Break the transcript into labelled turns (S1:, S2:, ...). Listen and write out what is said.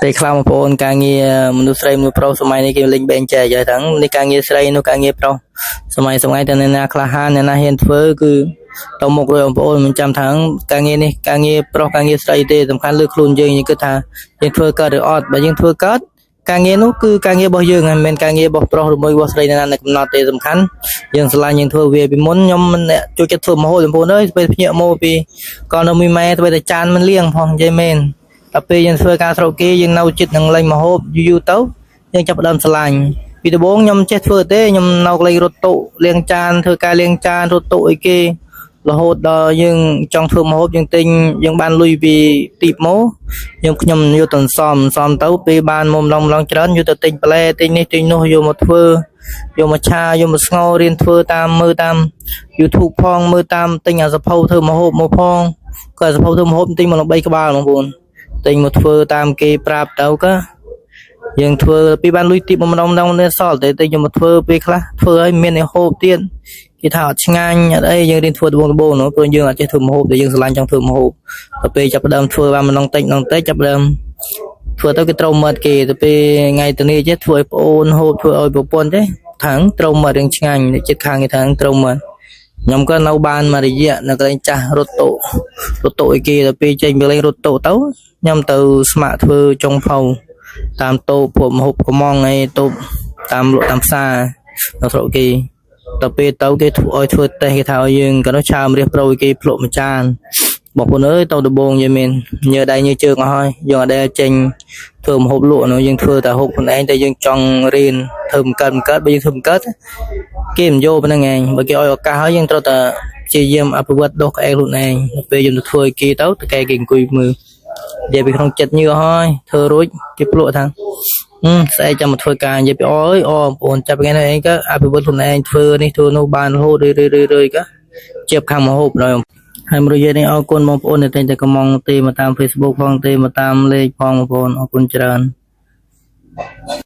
S1: ពេលខ្លះបងប្អូនការងារមនុស្សស្រីមនុស្សប្រុសសម័យនេះគេលេងបែងចែកហើយទាំងនេះការងារស្រីនោះការងារប្រុសសម័យសម័យតែអ្នកណាក្លាហានអ្នកណាហ៊ានធ្វើគឺទៅមុខរួចបងប្អូនមិនចាំថាការងារនេះការងារប្រុសការងារស្រីទេសំខាន់លើខ្លួនយើងយើងគិតថាយើងធ្វើកើតឬអត់បើយើងធ្វើកើតការងារនោះគឺការងាររបស់យើងហើយមិនមែនការងាររបស់ប្រុសឬមួយរបស់ស្រីណាណាកំណត់ទេសំខាន់យើងស្រឡាញ់យើងធ្វើវាពីមុនខ្ញុំមិនអ្នកចូលចិត្តធ្វើម្ហូបបងប្អូនអើយពេលភ្ញាក់មកពីក៏នៅមួយម៉ែធ្វើតែចានមិនលាងផងនិយាយមែន ដល់ពេលយើងធ្វើការស្រុកគេយើងនៅចិត្តនឹងលេងម្ហូបយូរយូរទៅយើងចាប់ផ្ដើមស្រឡាញ់ពីដំបូងខ្ញុំចេះធ្វើទេខ្ញុំនៅកន្លែងរត់តុលាងចានធ្វើការលាងចានរត់តុអីគេរហូតដល់យើងចង់ធ្វើម្ហូបយើងទិញយើងបានលុយពីទីបមកយើងខ្ញុំយកទៅសំសំទៅពេលបានមកម្ដងម្ដងច្រើនយកទៅទិញបន្លែទិញនេះទិញនោះយកមកធ្វើយកមកឆាយកមកស្ងោររៀនធ្វើតាមមើលតាម YouTube ផងមើលតាមទិញអាសភៅធ្វើម្ហូបមកផងក៏អាសភៅធ្វើម្ហូបទិញមក3ក្បាលបងប្អូន ទិញមកធ្វើតាមគេប្រាប់ទៅក៏យើងធ្វើពីបានលុយទីបម្ដងម្ដងនេះសល់តែទិញយកមកធ្វើពេលខ្លះធ្វើឲ្យមានឲ្យហូបទៀតគេថាអត់ឆ្ងាញ់អត់អីយើងរៀនធ្វើដំបូងដំបូងនោះព្រោះយើងអត់ចេះធ្វើម្ហូបតែយើងស្រឡាញ់ចង់ធ្វើម្ហូបដល់ពេលចាប់ផ្ដើមធ្វើបានម្ដងតិចម្ដងតិចចាប់ផ្ដើមធ្វើទៅគេត្រូវមាត់គេទៅពេលថ្ងៃទៅនេះចេះធ្វើឲ្យប្អូនហូបធ្វើឲ្យប្រពន្ធចេះថាងត្រូវមាត់រឿងឆ្ងាញ់ចិត្តខាងគេថាងត្រូវមាត់ខ្ញុំក៏នៅបានមួយរយៈនៅកន្លែងចាស់រត់តុរត់តុឲ្យគេដល់ពេលចេញពីកន្លែងរត់តុទៅខ្ញុំទៅស្ម័គ្រធ្វើចុងភៅតាមតូបពួកម្ហូបកំងអីតូបតាមលក់តាមផ្សារនៅស្រុកគេដល់ពេលទៅគេធ្វើឲ្យធ្វើតេស្តគេថាឲ្យយើងក៏នោះឆាមរះប្រូឲ្យគេភ្លក់មួយចានបងប្អូនអើយទៅដំបងយើងមានញើដៃញើជើងអស់ហើយយើងអត់ដែលចេញធ្វើម្ហូបលក់នោះយើងធ្វើតែហូបខ្លួនឯងតែយើងចង់រៀនធ្វើមិនកើតមិនកើតបើយើងធ្វើមិនកើតគេមិនយកប៉ុណ្្នឹងឯងបើគេឲ្យឱកាសហើយយើងត្រូវតែព្យាយាមអភិវឌ្ឍដុសក្អែកខ្លួនឯងដល់ពេលយើងទៅធ្វើឲ្យគេទៅតកែគេអង្គុយមើលនិយាយពីក្នុងចិត្តញើហើយធ្វើរួចគេភ្លក់ថាហឹមស្អែកចាំមកធ្វើការនិយាយពីអើយអូបងប្អូនចាប់ថ្ងៃនេះឯងក៏អភិវឌ្ឍខ្លួនឯងធ្វើនេះធ្វើនោះបានរហូតរឿយរឿយរឿយៗក៏ជាបខាងមហូបដល់ហើយមួយរយៈនេះអរគុណបងប្អូនដែលតែងតែកំងទេមកតាម Facebook ផងទេមកតាមលេខផងបងប្អូនអរគុណច្រើន។